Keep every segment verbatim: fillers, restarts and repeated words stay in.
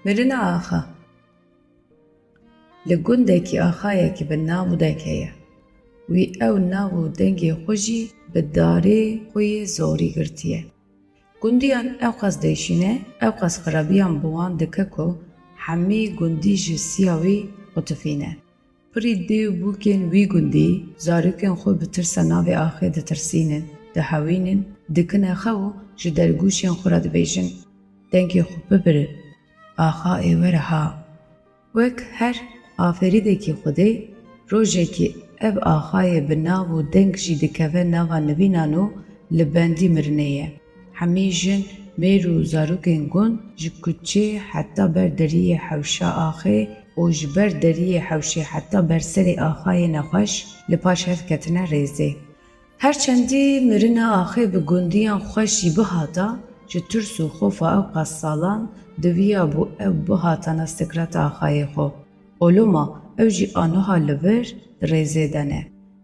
Mirina axa. Li gundekî axayekî bi nav û deng heye. Wî ew nav û dengê xwe jî bi darê xwe yê zorî girtiye. Gundiyan ewqas dêşîne, ewqas xirabiyan bi wan dike ku hemî gundî ji siya wî xutifîne. Pirî dê û bûkên wî gundî zarokên xwe bi tirsa navê axê ditirsînin, dihewînin, dikine xew û ji dergûşên xwe re dibêjin, dengê xwe bibire, axa ê were ha. Wek her aferîdekî Xwedê, rojekî ev axayê bi nav û deng jî dikeve nava nivînan û li bendî mirinê ye. Hemî jin, mêr û zarokên gund ji kuçê heta ber deriyê hewşa axê û ji ber deriyê hewşê heta ber serê axayê nexweş li paş hev ketine rêzê. Her çendî mirina axê bi gundiyan xweş jî bihata, ji tirs û xofa ewqas salan diviyabû ew bihatana sikrata axayê xwe. Û loma ew jî aniha li vir di rêzê de ne.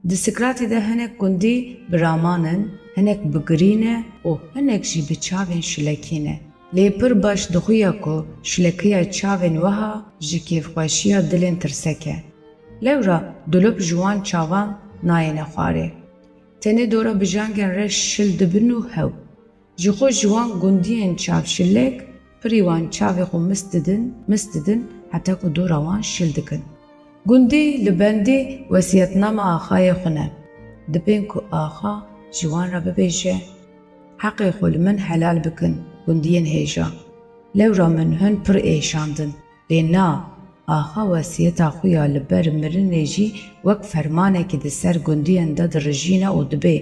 Di sikratê de hinek gundî bi raman in, hinek bi girî ne û hinek jî bi çavên şilekî ne. Lê pir baş dixuya ku şilekiya çavên wiha ji kêfxweşiya dilên tirsek e. Lewra dilop ji wan çavan nayêne xwarê. Tenê dora bijangên reş şil dibin û hew. Ji xwe ji wan gundiyên çavşilek, pirî wan çavê xwe mist didin, mist didin, heta ku dora wan şil dikin. Gundî li bendî wesiyetnama axayê xwe ne. Dibên ku axa ji wan re bibêje, heqê xwe li min helal bikin, gundiyên hêja. Lewra min hin pir êşandin. Lê na, axa wesiyeta xwe ya li ber mirinê jî wek fermanekî di ser gundiyên de dirijîne û dibê,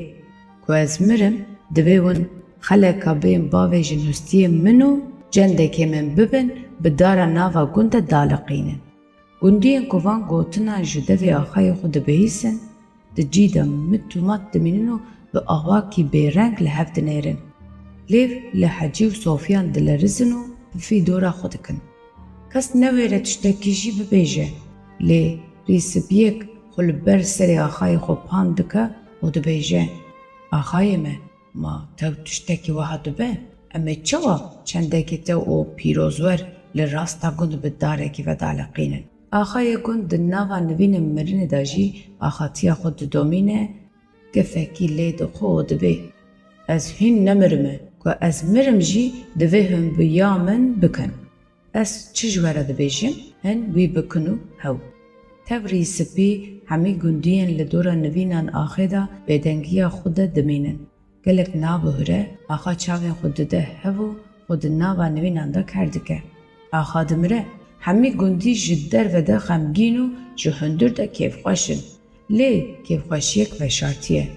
ku ez mirim, divê win xeleka bên bavêjin hustiyê min û cendekê min bibin, bi dara nava gund de daliqînin. Gundiyên ku van gotinan ji devê axayê xwe dibihîsin, di cî de mit û mat dimînin û bi awakî bêreng li hev dinêrin. Lêv li Hecî û Sofiyan dilerizin û pifî dora xwe dikin. Kes newêre tiştekî jî bibêje, lê Rîsipiyek xwe li ber serê axayê xwe pan dike û dibêje, Axayê me, ma tew tiştekî wiha dibe? Em ê çawa çendekî tew û pîrozwer li rasta gund bi darekî vedaliqînin? Axayê gund di nava nivînên mirinê de jî axatiya xwe didomîne, kefekî lê dixwe û dibê, Ez hîn nemirime, ku ez mirim jî divê hûn bi ya min bikin. Ez çi ji we re dibêjim, hin wî bikin û hew. Tev Rîsipî hemî gundiyên li dora nivînan axê de bêdengiya xwe de dimînin. Gelek nabihure, axa çavên xwe dide hev û xwe di nava nivînan de ker dike. Axa dimire, hemî gundî ji derve de xemgîn û ji hundir de kêfxweş in. Lê kêfxweşiyek veşartî ye.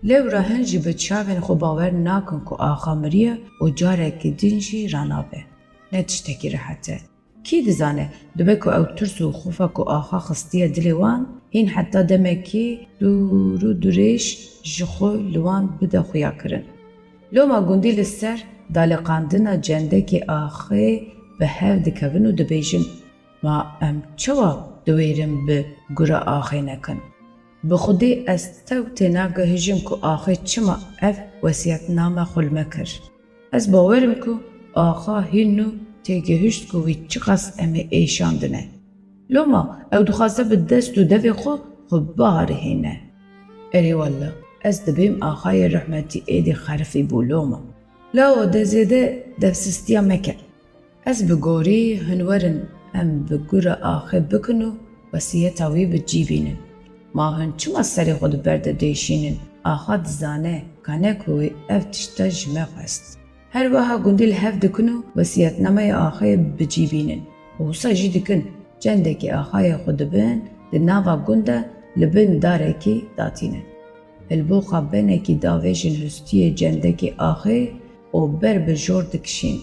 Lewra hin jî bi çavên xwe bawer nakin ku axa miriye û carekî din jî ranabe. Ne tiştekî rehet e. Kî dizane, dibe ku ew tirs û xofa ku axa xistiye dilê wan, hîn heta demekî dûr û dirêj ji xwe li wan bide xuyakirin. Loma gundî li ser daliqandina cendekê axê bi hev dikevin û dibêjin, Ma em çawa diwêrin bi gura axê nekin? Bi xwedê ez tew tênagihîjim ku axê çima ev wesiyetname xwe li me kir. Ez bawer im ku axa hîn nû têgihişt ku wî çiqas em ê êşandine. Loma ew dixwaze bi dest û devê xwe xwe biarihîne. Erê wella, ez dibêm axayê rehmetî êdî xerifî bû loma. Lawo de zêde devsistiya meke. Ez bi gorî hin werin em bi gura axê bikin û wesiyeta wî bi cî bînin. Ma hin çima serê xwe di ber de dêşînin? Axa dizane, kane ku wî ev tişta ji me xwest. Her wiha gundî li hev dikin û wesiyetnameya axê bi cî bînin. Û wisa jî dikin, cendekî axayê xwe dibin, di nava gund de li bin darekî datînin. Hilboxa benekî davêjin hustiyê cendekî axê û ber bi jor dikişîn.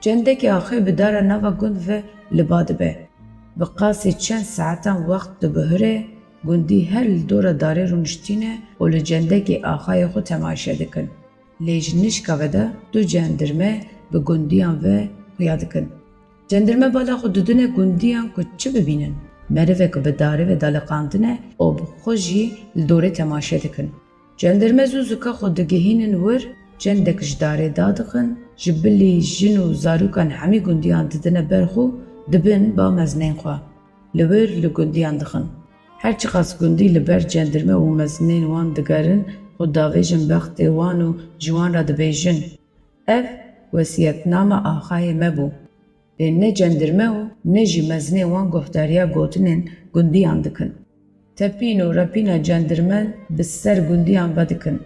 Cendekê axê bi dara nava gund ve li ba dibe. Bi qasî çend saetan wext dibihure, gundî her li dora darê rûniştîne û li cendekê axayê xwe temaşe dikin. Lê ji nişka ve de du cendirme bi gundiyan ve xuya dikin. Cendirme bala xwe didine gundiyan ku çi bibînin. Merivek bi darê ve daliqandine û bi xwe jî li dorê temaşe dikin. Cendirme zû zika xwe digihînin wir, cendek ji darê dadixin, Ji bilî jin û zarokan hemî gundiyan didine ber xwe, dibin ba mezinên xwe. Li wir li gundiyan dixin. Her çiqas gundî li ber cendirme û mezinên wan digerin, xwe davêjin bextê wan û ji wan re dibêjin, Ev wesiyetname axayê me bû. Lê ne cendirme û ne jî mezinên wan guhdariya gotinên gundiyan dikin. Tepîn û repîna cendirmen bi ser gundiyan vedikin.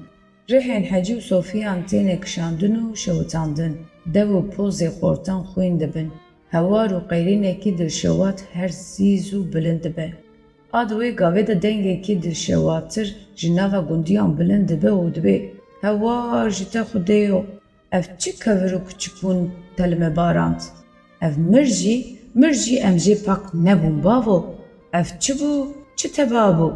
Rihên Hecî û Sofiyan têne kişandin û şewitandin. Dev û pozê xortan xwîn dibin. Hewar û qeyrînekî dilşewat her zîz û bilind dibe. A di wê gavê de dengekî dilşewatir ji nava gundiyan bilind dibe û dibê, Hewar ji te Xwedê yo! Ev çi kevir û kuçikbûn te li me barand? Ev mir jî, mir jî em jê pak nebûn bavo. Ev çi bû, çi teba bû?